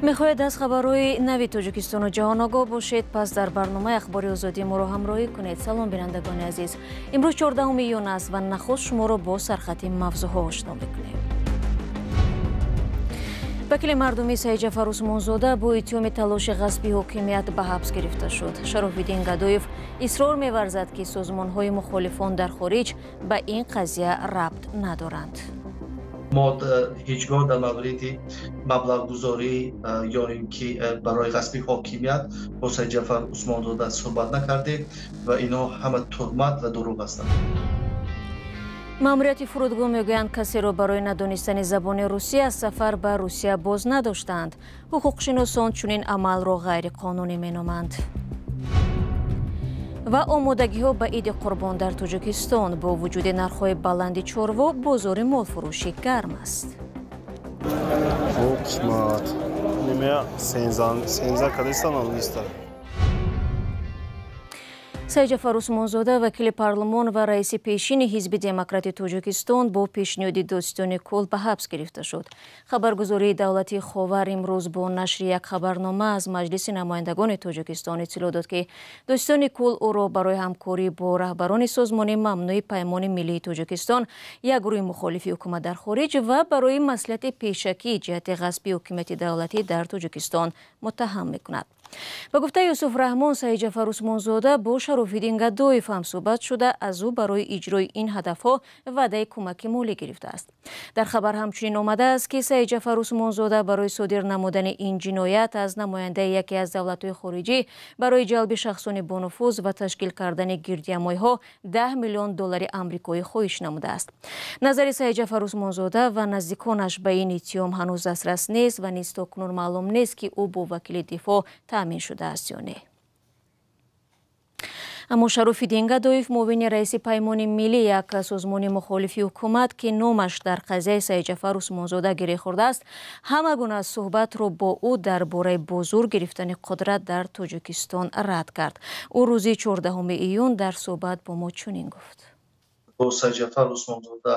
Мехоҳед аз хабарҳои нави Тоҷикистону ҷаҳон огоҳ бошед? Пас дар барномаи Ахбори Озодӣ моро ҳамроҳӣ кунед. Салом, бинандагони азиз. Имрӯз 14 июн аст ва нахуст шуморо бо сархати мавзӯъҳо ошно мекунем. Вакили мардумӣ Саидҷафар Усмонзода бо иттиҳоми талоши ғасби ҳокимият ба ҳабс гирифта шуд. Шарофиддин Гадоев исрор меварзад, ки созмонҳои мухолифон дар хориҷ ба ин қазия рабт надоранд. Мо ҳеҷгоҳ дар мавриди маблағгузорӣ ё ин ки барои ғасби ҳокимият бо Саидҷафар Усмонзода суҳбат накардем ва инҳо ҳама туҳмат ва дурӯғ ҳастанд. Маъмурияти фурудгоҳ мегӯянд, касеро барои надонистани забони русӣ аз сафар ба Русия боз надоштанд. Ҳуқуқшиносон чунин амалро ғайриқонунӣ меноманд. Ва омодагиҳо ба Иди Қурбон дар Тоҷикистон: бо вуҷуди нархҳои баланди чорво, бозори молфурӯшӣ гарм аст. Қисмат немея сенза кадистанам ниста. Саидҷафар Усмонзода, вакили парлумон ва раиси пешини Ҳизби Демократи Тоҷикистон, бо пешниҳоди додситони кул ба ҳабс гирифта шуд. Хабаргузории давлатии Ховар имрӯз бо нашри як хабарнома аз Маҷлиси намояндагони Тоҷикистон иттилоъ дод, ки додситони кул ӯро барои ҳамкорӣ бо раҳбарони созмони мамнӯи Паймони миллии Тоҷикистон, як гурӯҳи мухолифи ҳукумат дар хориҷ, ва барои маслиҳати пешакӣ ҷиҳати ғасби ҳокимияти давлатӣ дар Тоҷикистон муттаҳам мекунад. Ба гуфтаи Юсуф Раҳмон, Саидҷафар Усмонзода бо Шарофиддин Гадоев ҳамсӯҳбат шуда, аз ӯ барои иҷрои ин ҳадафҳо ваъдаи кӯмаки молӣ гирифтааст. Дар хабар ҳамчунин омадааст, ки Саидҷафар Усмонзода барои содир намудани ин ҷиноят аз намояндаи яке аз давлатҳои хориҷӣ барои ҷалби шахсони бонуфуз ва ташкил кардани гирдиҳамоиҳо 10 миллион доллари амрикоӣ хоҳиш намудааст. Назари Саидҷафар Усмонзода ва наздиконаш ба ин иттиҳом ҳанӯз дастрас нест ва низ то кунун маълум нест, ки ӯ бо вакили дифоъ таъмин шудааст ё не. Аммо Шарофиддин Гадоев, муовини раиси Паймони миллӣ, як созмони мухолифи ҳукумат, ки номаш дар қазияи Саидҷафар Усмонзода гиреҳ хӯрдааст, ҳама гуна суҳбатро бо ӯ дар бораи бо зур гирифтани қудрат дар Тоҷикистон рад кард. Ӯ рӯзи 14 июн дар суҳбат бо мо чунин гуфт: Бо Саидҷафар Усмонзода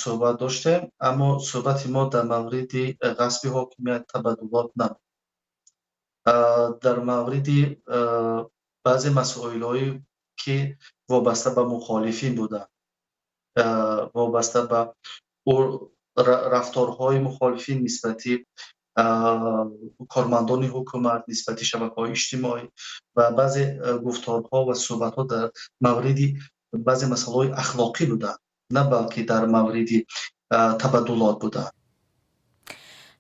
суҳбат доштем, аммо суҳбати мо дар мавриди ғасби ҳокимият, табаддулот набуд, дар мавриди баъзе масоилҳое, ки вобаста ба мухолифин буданд, вобаста ба рафторҳои мухолифин нисбати кормандони ҳукумат, нисбати шабакаҳои иҷтимоӣ ва баъзе гуфторҳо ва суҳбатҳо дар мавриди баъзе масъалаҳои ахлоқӣ буданд, на балки дар мавриди табаддулот буданд.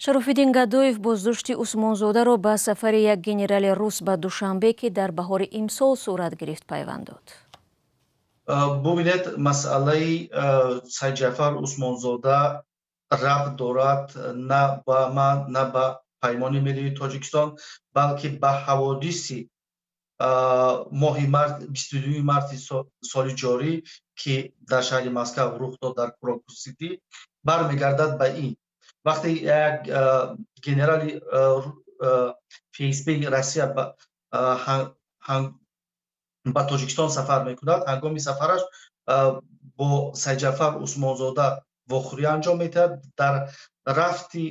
Шарофиддин Гадоев боздошти Усмонзодаро ба сафари як генерали рус ба Душанбе, ки дар баҳори имсол сурат гирифт, пайванд дод. Бубинед, масъалаи Сайдҷафар Усмонзода рабт дорад на ба ман, на ба Паймони миллии Тоҷикистон, балки ба ҳаводиси моҳи март, 22 марти соли ҷорӣ, ки дар шаҳри Москав рух дод, дар Крокус Сити. Бармегардад ба ин: вақте як генерали ФСБ Россия ба Тоҷикистон сафар мекунад, ҳангоми сафараш бо Сайдҷафар Усмонзода вохӯрӣ анҷом медиҳад. Дар рафти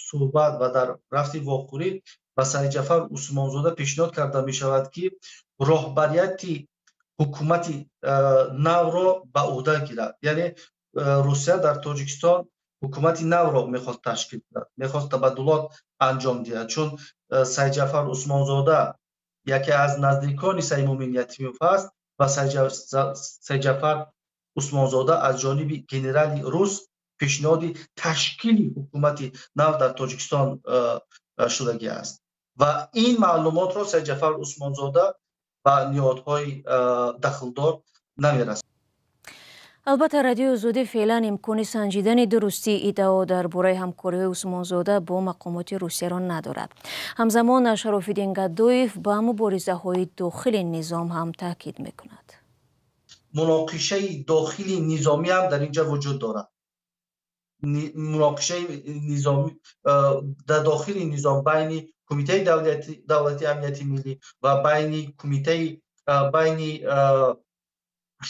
суҳбат ва дар рафти вохӯрӣ ба Сайдҷафар Усмонзода пешниҳод карда мешавад, ки роҳбарияти ҳукумати навро ба ӯҳда гирад. Яъне Русия дар Тоҷикистон ҳукумати навро мехост ташкил кунад, мехост табаддулот анҷом диҳад, чун Сайдҷафар Усмонзода яке аз наздикони Саидмумин Ятимов аст ва Сайдҷафар Усмонзода аз ҷониби генерали рус пешниҳоди ташкили ҳукумати нав дар Тоҷикистон шудагӣ аст ва ин маълумотро Сайдҷафар Усмонзода ба ниҳодҳои дахлдор намерасад. Албатта, Радиои Озодӣ феълан имкони санҷидани дурустии иддао дар бораи ҳамкориҳои Усмонзода бо мақомоти Русияро надорад. Ҳамзамон Шарофиддин Гадоев ба муборизаҳои дохили низом ҳам таъкид мекунад. Муноқишаи дохили низомӣ ҳам дар инҷа вуҷуд дорад. Муноқишаи низомӣ дар дохили низом байни Кумитаи давлатии амнияти миллӣ ва байни кумитаи, байни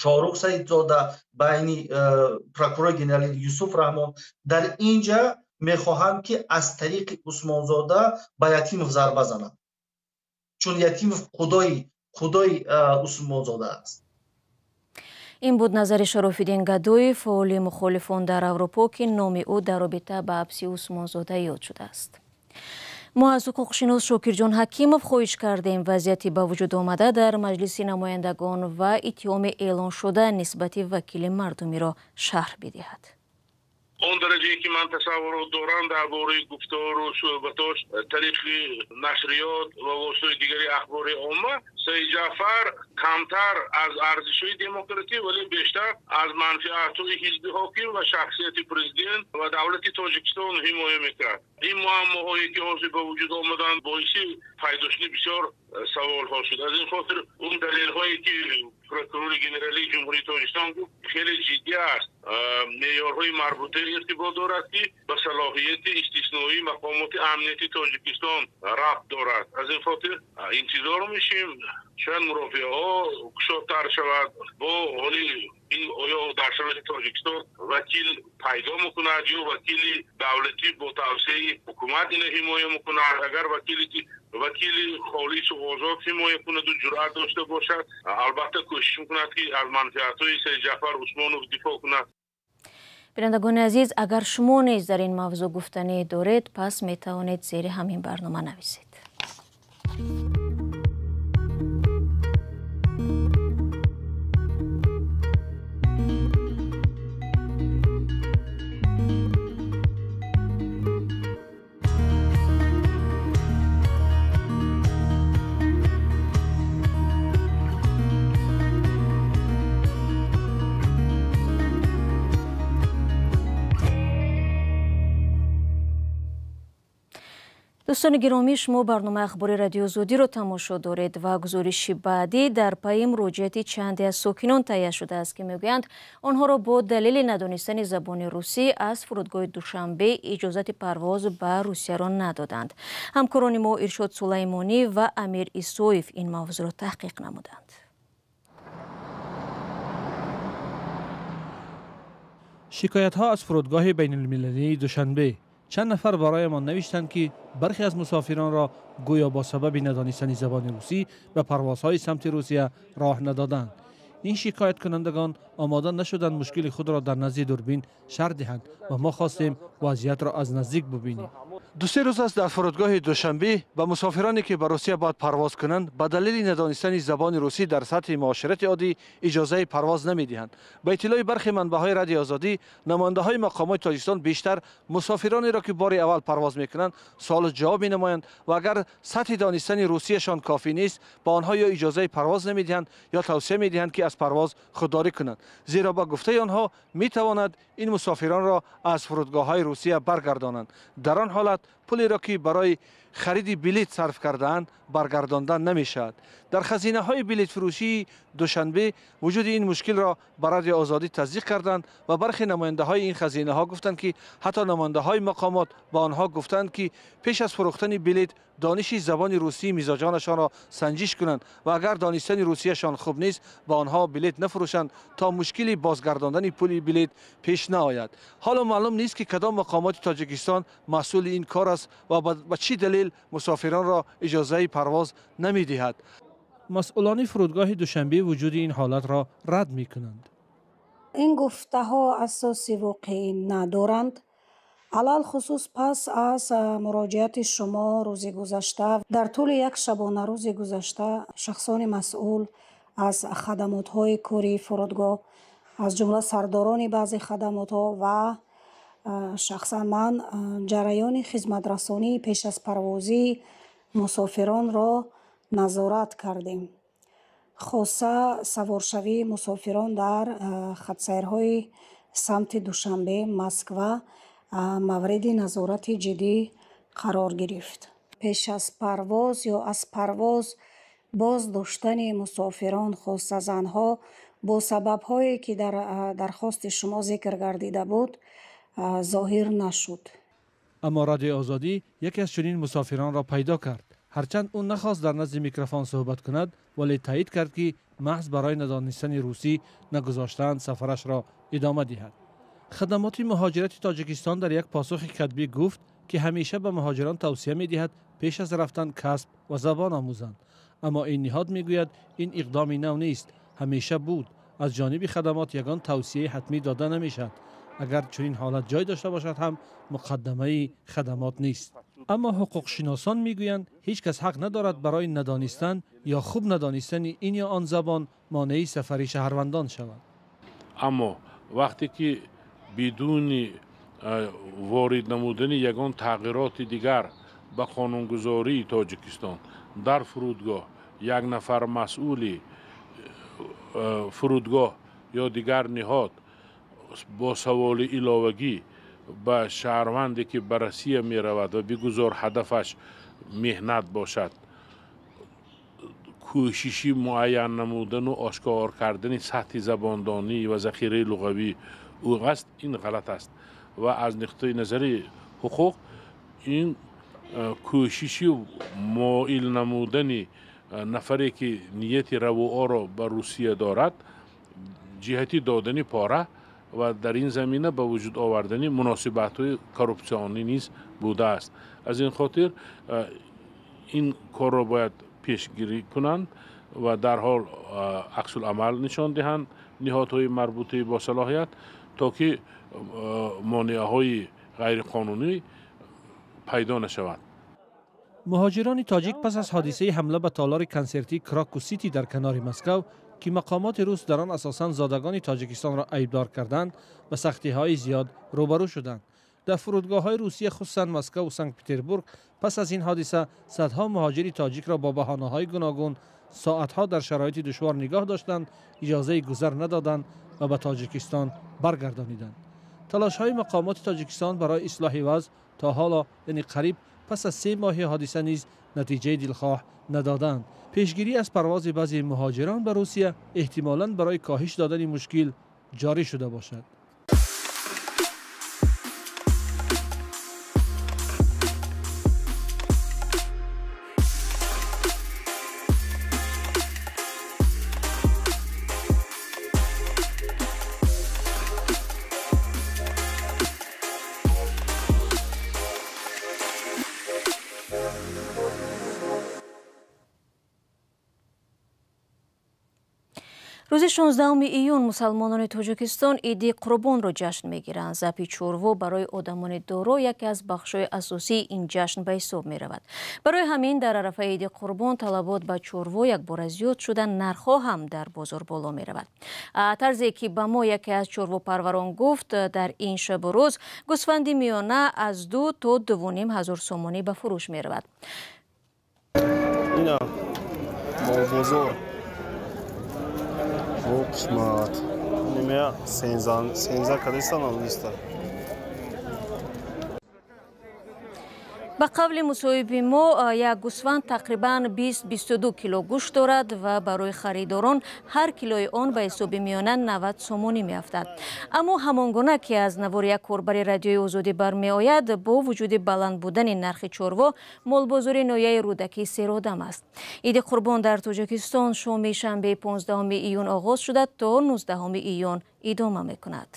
Шоҳрух Саидзода, байни прокурори генералӣ Юсуф Раҳмон. Дар инҷа Мехоҳанд, ки аз тариқи Усмонзода ба Ятимов зарба зананд, чун Ятимов худои Усмонзода аст. Ин буд назари Шарофиддин Гадоев, фаъоли мухолифон дар Аврупо, ки номи ӯ дар робита ба ҳабси Усмонзода ёд шудааст. Мо аз ҳуқуқшинос Шокирҷон Ҳакимов хоҳиш кардем вазъияти ба вуҷуд омада дар Маҷлиси намояндагон ва иттиҳоми эълоншуда нисбати вакили мардумиро шарҳ бидиҳад. Он дараҷае ки ман тасаввурот дорам дар бораи гуфтору суҳбатош тариқи нашриёт ва воситаи дигари ахбори омма, Саид Ҷаъфар камтар аз арзишҳои демократӣ, вале бештар аз манфиатҳои ҳизби ҳоким ва шахсияти президент ва давлати Тоҷикистон ҳимоя мекард. Ин муаммоҳое ки ҳозир ба вуҷуд омаданд, боиси пайдо шудани бисёр саволҳо шуд. Аз ин хотир он далелҳое ки прокурори генералии Ҷумҳурии Тоҷикистон гуфт, хеле ҷиддӣ аст. Меъёрҳои марбута иртибот дорад, ки ба салоҳияти истисноии мақомоти амнияти Тоҷикистон рабт дорад. Аз ин хотир интизор мешим, шояд мурофиаҳо кушодтар шавад. Бо ҳоли ин оё дар шароити Тоҷикистон вакил пайдо мекунад ё вакили давлатӣ бо тавсияи ҳукумат ина ҳимоя мекунад? Агар вакили холису озод ҳимоя кунаду ҷуръат дошта бошад, албатта кӯшиш мекунад, ки аз манфиатҳои Саид Ҷаъфар Усмонов дифоъ кунад. Бинандагони азиз, агар шумо низ дар ин мавзӯъ гуфтанӣ доред, пас метавонед зери ҳамин барнома нависед. Дӯстони гиромӣ, шумо барномаи ахбори Радиои Озодиро тамошо доред ва гузориши баъдӣ дар пайи муроҷиати чанде аз сокинон таҳия шудааст, ки мегӯянд онҳоро бо далели надонистани забони русӣ аз фурудгоҳи Душанбе иҷозати парвоз ба Русияро надоданд. Ҳамкорони мо Иршод Сулаймонӣ ва Амир Исоев ин мавзӯъро таҳқиқ намуданд. Шикоятҳо аз фурудгоҳи байналмилалии Душанбе. Чанд нафар бароямон навиштанд, ки бархе аз мусофиронро гӯё бо сабаби надонистани забони русӣ ба парвозҳои самти Русия роҳ надоданд. Ин шикояткунандагон омода нашуданд мушкили худро дар назди дурбин шарҳ диҳанд ва мо хостем вазъиятро аз наздик бубинем. 2-3 рӯз аст дар фурудгоҳи Душанбе ба мусофироне ки ба Русия бояд парвоз кунанд, ба далели надонистани забони русӣ дар сатҳи муоширати оддӣ иҷозаи парвоз намедиҳанд. Ба иттилои бархе манбаъҳои Радиои Озодӣ, намояндаҳои мақомоти Тоҷикистон бештар мусофиронеро ки бори аввал парвоз мекунанд суолу ҷавоб менамоянд ва агар сатҳи донистани русияшон кофӣ нест, ба онҳо ё иҷозаи парвоз намедиҳанд ё тавсия медиҳанд, ки аз парвоз худдорӣ кунанд, зеро ба гуфтаи онҳо метавонад ин мусофиронро аз фурудгоҳҳои Русия баргардонанд. Дар он ҳолат пулеро ки барои хариди билет сарф кардаанд баргардондан намешавад. Дар хазинаҳои билетфурӯшии Душанбе вуҷуди ин мушкилро ба Радиои Озодӣ тасдиқ карданд ва бархе намояндаҳои ин хазинаҳо гуфтанд, ки ҳатто намояндаҳои мақомот ба онҳо гуфтанд, ки пеш аз фурӯхтани билет дониши забони русии мизоҷонашонро санҷиш кунанд ва агар донистани русияшон хуб нест, ба онҳо билет нафурӯшанд то мушкили бозгардондани пули билет пеш наояд. Ҳоло маълум нест, ки кадом мақомоти Тоҷикистон масъули ин кор аст ва ба чӣ далел мусофиронро иҷозаи парвоз намедиҳад. Масъулони фурудгоҳи Душанбе вуҷуди ин ҳолатро рад мекунанд. Ин гуфтаҳо асоси воқеӣ надоранд. Алалхусус пас аз муроҷиати шумо рӯзи гузашта, дар тӯли як шабонарӯзи гузашта шахсони масъул аз хадамотҳои кории фурудгоҳ, аз ҷумла сардорони баъзе хадамотҳо ва шахсан ман ҷараёни хизматрасонии пеш аз парвозии мусофиронро назорат кардем. Хоса саворшавии мусофирон дар хатсайрҳои самти Душанбе, Москва мавриди назорати ҷиддӣ қарор гирифт. Пеш аз парвоз ё аз парвоз боз доштани мусофирон, хоса занҳо, бо сабабҳое ки дар дархости шумо зикр гардида буд, зоҳир нашуд. Аммо Радиои Озодӣ яке аз чунин мусофиронро пайдо кард. Ҳарчанд ӯ нахост дар назди микрофон суҳбат кунад, вале таъид кард, ки маҳз барои надонистани русӣ нагузоштаанд сафарашро идома диҳад. Хадамоти муҳоҷирати Тоҷикистон дар як посухи катбӣ гуфт, ки ҳамеша ба муҳоҷирон тавсия медиҳад пеш аз рафтан касб ва забон омӯзанд. Аммо ин ниҳод мегӯяд, ин иқдоми нав нест, ҳамеша буд. Аз ҷониби хадамот ягон тавсияи ҳатмӣ дода намешавад. Агар чунин ҳолат ҷой дошта бошад ҳам муқаддамаи хадамот нест. Аммо ҳуқуқшиносон мегӯянд, ҳеҷ кас ҳақ надорад барои надонистан ё хуб надонистани ин ё он забон монеи сафари шаҳрвандон шавад. Аммо вақте ки бидуни ворид намудани ягон тағйироти дигар ба қонунгузории Тоҷикистон дар фурудгоҳ як нафар масъули фурудгоҳ ё дигар ниҳод бо саволи иловагӣ ба шаҳрванде ки ба Россия меравад ва бигузор ҳадафаш меҳнат бошад, кӯшиши муайян намудану ошкор кардани сатҳи забондонӣ ва захираи луғавӣ ӯ аст, ин ғалат аст ва аз нуқтаи назари ҳуқуқ ин кӯшиши моил намудани нафаре ки нияти равуоро ба Русия дорад ҷиҳати додани пора ва дар ин замина ба вуҷуд овардани муносибатҳои коррупсионӣ низ будааст. Аз ин хотир ин корро бояд пешгирӣ кунанд ва дарҳол аксуламал нишон диҳанд ниҳодҳои марбутаи босалоҳият, то ки монеаҳои ғайриқонунӣ пайдо нашаванд. Муҳоҷирони тоҷик пас аз ҳодисаи ҳамла ба толори консертии Крокус Сити дар канори Москав, ки мақомоти рус дар он асосан зодагони Тоҷикистонро айбдор карданд, ба сахтиҳои зиёд рӯбарӯ шуданд. Дар фурудгоҳҳои Русия, хусусан Москав ва Санкт-Петербург, пас аз ин ҳодиса садҳо муҳоҷири тоҷикро бо баҳонаҳои гуногун соатҳо дар шароити душвор нигоҳ доштанд, иҷозаи гузар надоданд ва ба Тоҷикистон баргардониданд. Талошҳои мақомоти Тоҷикистон барои ислоҳи вазъ то ҳоло, яъне қариб пас аз 3 моҳи ҳодиса низ натиҷаи дилхоҳ надоданд. Пешгирӣ аз парвози баъзе муҳоҷирон ба Русия эҳтимолан барои коҳиш додани мушкил ҷорӣ шуда бошад. Рӯзи 16 июн мусалмонони Тоҷикистон Иди Қурбонро ҷашн мегиранд. Забҳи чорво барои одамони доро яке аз бахшҳои асосии ин ҷашн ба ҳисоб меравад. Барои ҳамин дар арафаи Иди Қурбон талабот ба чорво якбора зиёд шуда, нархҳо ҳам дар бозор боло меравад. Тарзе ки ба мо яке аз чорвопарварон гуфт, дар ин шабу рӯз гӯсфанди миёна аз 2 то 2,5 ҳазор сомонӣ ба фурӯш меравад. Ина молбозор қисмат нимая сенза кадистан алиста. Ба қавли мусоҳиби мо, як гӯсфанд тақрибан 20-22 кило гӯшт дорад ва барои харидорон ҳар килои он ба ҳисоби миёна 90 сомонӣ меафтад. Аммо ҳамон гуна ки аз навори як корбари радиои Озодӣ бармеояд, бо вуҷуди баланд будани нархи чорво, молбозори ноҳияи Рӯдакӣ серодам аст. Иди Қурбон дар Тоҷикистон шоми шанбеи 15 июн оғоз шуда то 19 июн идома мекунад.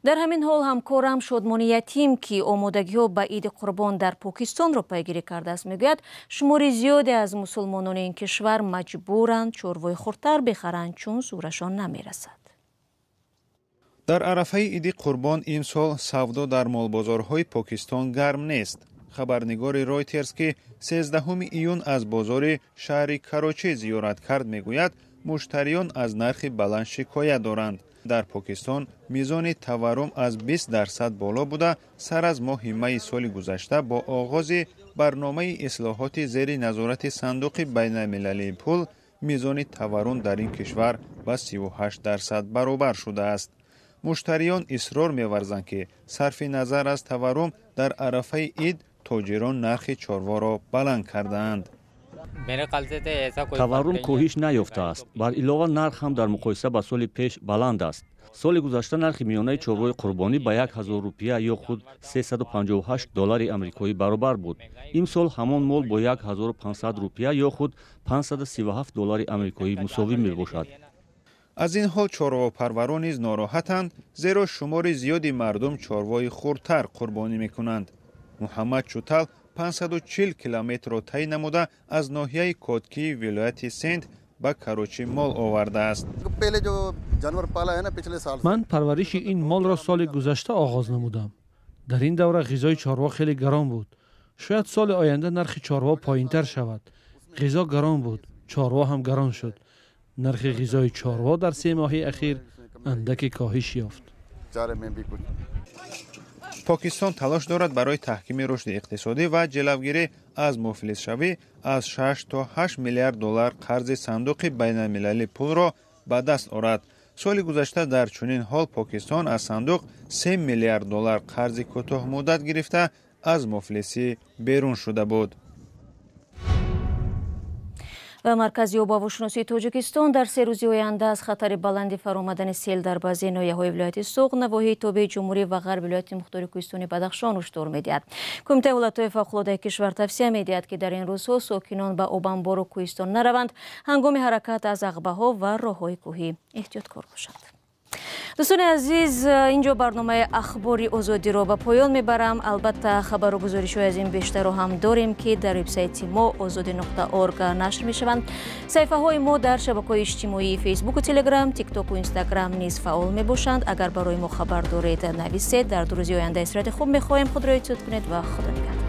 Дар ҳамин ҳол ҳамкорам Шодмони Ятим, ки омодагиҳо ба Иди Қурбон дар Покистонро пайгирӣ кардааст, мегӯяд шумори зиёде аз мусулмонони ин кишвар маҷбуранд чорвои хурдтар бихаранд, чун зӯрашон намерасад. Дар арафаи Иди Қурбон имсол савдо дар молбозорҳои Покистон гарм нест. Хабарнигори Ройтерс, ки 13 июн аз бозори шаҳри Карочи зиёрат кард, мегӯяд муштариён аз нархи баланд шикоят доранд. Дар Покистон мизони таваррум аз 20% боло буда, сар аз моҳи майи соли гузашта бо оғози барномаи ислоҳоти зери назорати Сандуқи байналмилалии пул мизони таваррум дар ин кишвар ба 38% баробар шудааст. Муштариён исрор меварзанд, ки сарфи назар аз таваррум дар арафаи ид тоҷирон нархи чорворо баланд кардаанд. Таваррум коҳиш наёфтааст. Бар илова нарх ҳам дар муқоиса ба соли пеш баланд аст. Соли гузашта нархи миёнаи чорвои қурбонӣ ба 1000 рупия ё худ 358 доллари амрикоӣ баробар буд. Имсол ҳамон мол бо 1500 рупия ё худ 537 доллари амрикоӣ мусовӣ мебошад. Аз ин ҳол чорвопарварон низ нороҳатанд, зеро шумори зиёди мардум чорвои хурдтар қурбонӣ мекунанд. Муҳаммад Чутал 540 километрро тай намуда, аз ноҳияи Коткии вилояти Сент ба Карочӣ мол овардааст. Ман парвариши ин молро соли гузашта оғоз намудам. Дар ин давра ғизои чорво хеле гарон буд. Шояд соли оянда нархи чорво поинтар шавад. Ғизо гарон буд, чорво ҳам гарон шуд. Нархи ғизои чорво дар 3 моҳи ахир андаке коҳиш ёфт. Покистон талош дорад барои таҳкими рушди иқтисодӣ ва ҷилавгирӣ аз муфлисшавӣ аз 6 то 8 миллиард доллар қарзи Сандуқи байналмилалии пулро ба даст орад. Соли гузашта дар чунин ҳол Покистон аз сандуқ 3 миллиард доллар қарзи кӯтоҳмуддат гирифта, аз муфлисӣ берун шуда буд. Ва Маркази обҳавошиносии Тоҷикистон дар 3 рӯзи оянда аз хатари баланди фаромадани сел дар баъзе ноҳияҳои вилояти Суғд, навоҳии тобеи ҷумҳурӣ ва ғарби вилояти мухтори кӯҳистони Бадахшон ҳушдор медиҳад. Кумитаи ҳолатҳои фавқулодаи кишвар тавсия медиҳад, ки дар ин рӯзҳо сокинон ба обанбору кӯҳистон нараванд, ҳангоми ҳаракат аз ағбаҳо ва роҳҳои кӯҳӣ эҳтиёткор бошанд. Дӯстони азиз, инҷо барномаи Ахбори Озодиро ба поён мебарам. Албатта, хабару гузоришҳои аз ин бештарро ҳам дорем, ки дар вебсайти мо озодӣ.орг нашр мешаванд. Саҳифаҳои мо дар шабакаҳои иҷтимоии Фейсбуку Телеграм, Тиктоку Инстаграм низ фаъол мебошанд. Агар барои мо хабар доред, нависед. Дар 2 рӯзи оянда истироҳати хуб мехоҳем. Худро эҳтиёт кунед ва Худо нигаҳдор.